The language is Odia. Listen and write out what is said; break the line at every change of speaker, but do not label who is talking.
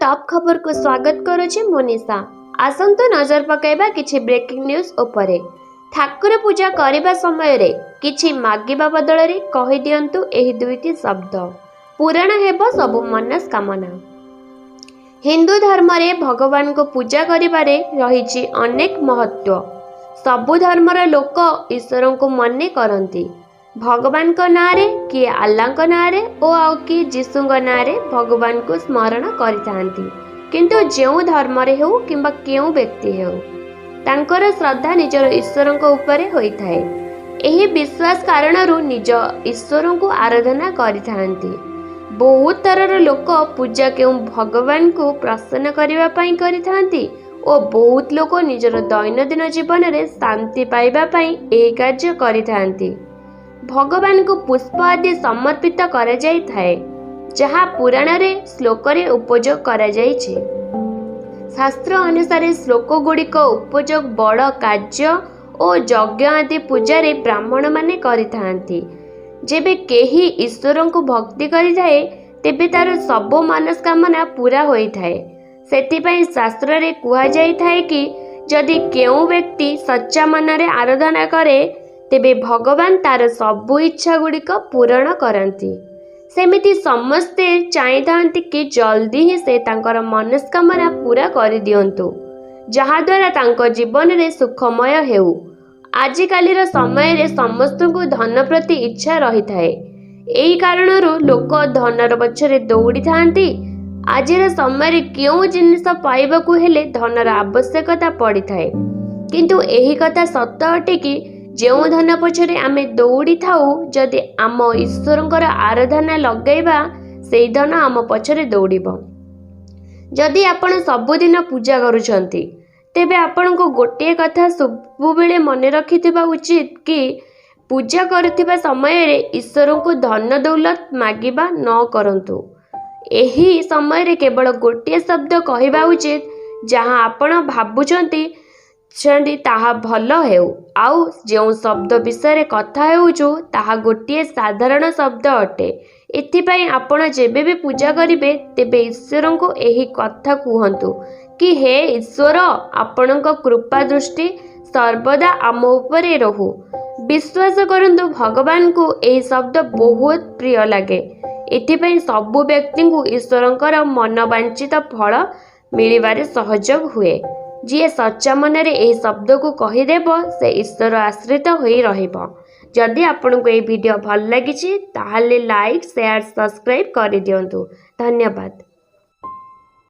ଟପ୍ ଖବରକୁ ସ୍ୱାଗତ କରୁଛି ମୋନିଷା। ଆସନ୍ତୁ ନଜର ପକାଇବା କିଛି ବ୍ରେକିଂ ନ୍ୟୁଜ୍ ଉପରେ। ଠାକୁର ପୂଜା କରିବା ସମୟରେ କିଛି ମାଗିବା ବଦଳରେ କହିଦିଅନ୍ତୁ ଏହି ଦୁଇଟି ଶବ୍ଦ, ପୂରଣ ହେବ ସବୁ ମନସ୍କାମନା। ହିନ୍ଦୁ ଧର୍ମରେ ଭଗବାନଙ୍କୁ ପୂଜା କରିବାରେ ରହିଛି ଅନେକ ମହତ୍ତ୍ୱ। ସବୁ ଧର୍ମର ଲୋକ ଈଶ୍ୱରଙ୍କୁ ମନେ କରନ୍ତି। ଭଗବାନଙ୍କ ନାଁରେ କିଏ ଆଲ୍ଲାଙ୍କ ନାଁରେ ଓ ଆଉ କିଏ ଯୀଶୁଙ୍କ ନାଁରେ ଭଗବାନଙ୍କୁ ସ୍ମରଣ କରିଥାନ୍ତି। କିନ୍ତୁ ଯେଉଁ ଧର୍ମରେ ହେଉ କିମ୍ବା କେଉଁ ବ୍ୟକ୍ତି ହେଉ, ତାଙ୍କର ଶ୍ରଦ୍ଧା ନିଜର ଈଶ୍ୱରଙ୍କ ଉପରେ ହୋଇଥାଏ। ଏହି ବିଶ୍ୱାସ କାରଣରୁ ନିଜ ଈଶ୍ୱରଙ୍କୁ ଆରାଧନା କରିଥାନ୍ତି। ବହୁତ ଥରର ଲୋକ ପୂଜା କେଉଁ ଭଗବାନଙ୍କୁ ପ୍ରସନ୍ନ କରିବା ପାଇଁ କରିଥାନ୍ତି ଓ ବହୁତ ଲୋକ ନିଜର ଦୈନନ୍ଦିନ ଜୀବନରେ ଶାନ୍ତି ପାଇବା ପାଇଁ ଏହି କାର୍ଯ୍ୟ କରିଥାନ୍ତି। ଭଗବାନଙ୍କୁ ପୁଷ୍ପ ଆଦି ସମର୍ପିତ କରାଯାଇଥାଏ, ଯାହା ପୁରାଣରେ ଶ୍ଲୋକରେ ଉପଯୋଗ କରାଯାଇଛି। ଶାସ୍ତ୍ର ଅନୁସାରେ ଶ୍ଲୋକ ଗୁଡ଼ିକ ଉପଯୋଗ ବଡ଼ କାର୍ଯ୍ୟ ଓ ଯଜ୍ଞ ଆଦି ପୂଜାରେ ବ୍ରାହ୍ମଣମାନେ କରିଥାନ୍ତି। ଯେବେ କେହି ଈଶ୍ୱରଙ୍କୁ ଭକ୍ତି କରିଥାଏ, ତେବେ ତାର ସବୁ ମନସ୍କାମନା ପୂରା ହୋଇଥାଏ। ସେଥିପାଇଁ ଶାସ୍ତ୍ରରେ କୁହାଯାଇଥାଏ କି ଯଦି କେଉଁ ବ୍ୟକ୍ତି ସଚ୍ଚା ମନରେ ଆରାଧନା କରେ, ତେବେ ଭଗବାନ ତାର ସବୁ ଇଚ୍ଛା ଗୁଡ଼ିକ ପୂରଣ କରନ୍ତି। ସେମିତି ସମସ୍ତେ ଚାହିଁଥାନ୍ତି କି ଜଲ୍ଦି ହିଁ ସେ ତାଙ୍କର ମନସ୍କାମନା ପୂରା କରିଦିଅନ୍ତୁ, ଯାହାଦ୍ୱାରା ତାଙ୍କ ଜୀବନରେ ସୁଖମୟ ହେଉ। ଆଜିକାଲିର ସମୟରେ ସମସ୍ତଙ୍କୁ ଧନ ପ୍ରତି ଇଚ୍ଛା ରହିଥାଏ। ଏହି କାରଣରୁ ଲୋକ ଧନର ପଛରେ ଦୌଡ଼ିଥାନ୍ତି। ଆଜିର ସମୟରେ କେଉଁ ଜିନିଷ ପାଇବାକୁ ହେଲେ ଧନର ଆବଶ୍ୟକତା ପଡ଼ିଥାଏ। କିନ୍ତୁ ଏହି କଥା ସତ ଅଟେ କି ଯେଉଁ ଧନ ପଛରେ ଆମେ ଦୌଡ଼ିଥାଉ, ଯଦି ଆମ ଈଶ୍ୱରଙ୍କର ଆରାଧନା ଲଗାଇବା, ସେଇ ଧନ ଆମ ପଛରେ ଦୌଡ଼ିବ। ଯଦି ଆପଣ ସବୁଦିନ ପୂଜା କରୁଛନ୍ତି, ତେବେ ଆପଣଙ୍କୁ ଗୋଟିଏ କଥା ସବୁବେଳେ ମନେ ରଖିଥିବା ଉଚିତ କି ପୂଜା କରୁଥିବା ସମୟରେ ଈଶ୍ୱରଙ୍କୁ ଧନ ଦୌଲତ ମାଗିବା ନ କରନ୍ତୁ। ଏହି ସମୟରେ କେବଳ ଗୋଟିଏ ଶବ୍ଦ କହିବା ଉଚିତ, ଯାହା ଆପଣ ଭାବୁଛନ୍ତି ତାହା ଭଲ ହେଉ। ଆଉ ଯେଉଁ ଶବ୍ଦ ବିଷୟରେ କଥା ହେଉଛୁ, ତାହା ଗୋଟିଏ ସାଧାରଣ ଶବ୍ଦ ଅଟେ। ଏଥିପାଇଁ ଆପଣ ଯେବେ ବି ପୂଜା କରିବେ, ତେବେ ଈଶ୍ୱରଙ୍କୁ ଏହି କଥା କୁହନ୍ତୁ କି ହେ ଈଶ୍ୱର, ଆପଣଙ୍କ କୃପା ଦୃଷ୍ଟି ସର୍ବଦା ଆମ ଉପରେ ରହୁ। ବିଶ୍ୱାସ କରନ୍ତୁ, ଭଗବାନଙ୍କୁ ଏହି ଶବ୍ଦ ବହୁତ ପ୍ରିୟ ଲାଗେ। ଏଥିପାଇଁ ସବୁ ବ୍ୟକ୍ତିଙ୍କୁ ଈଶ୍ୱରଙ୍କର ମନବାଞ୍ଛିତ ଫଳ ମିଳିବାରେ ସହଯୋଗ ହୁଏ। ଯିଏ ସଚ୍ଚା ମନରେ ଏହି ଶବ୍ଦକୁ କହିଦେବ, ସେ ଈଶ୍ୱର ଆଶ୍ରିତ ହୋଇ ରହିବ। ଯଦି ଆପଣଙ୍କୁ ଏହି ଭିଡ଼ିଓ ଭଲ ଲାଗିଛି, ତାହେଲେ ଲାଇକ୍, ସେୟାର, ସବସ୍କ୍ରାଇବ୍ କରିଦିଅନ୍ତୁ। ଧନ୍ୟବାଦ।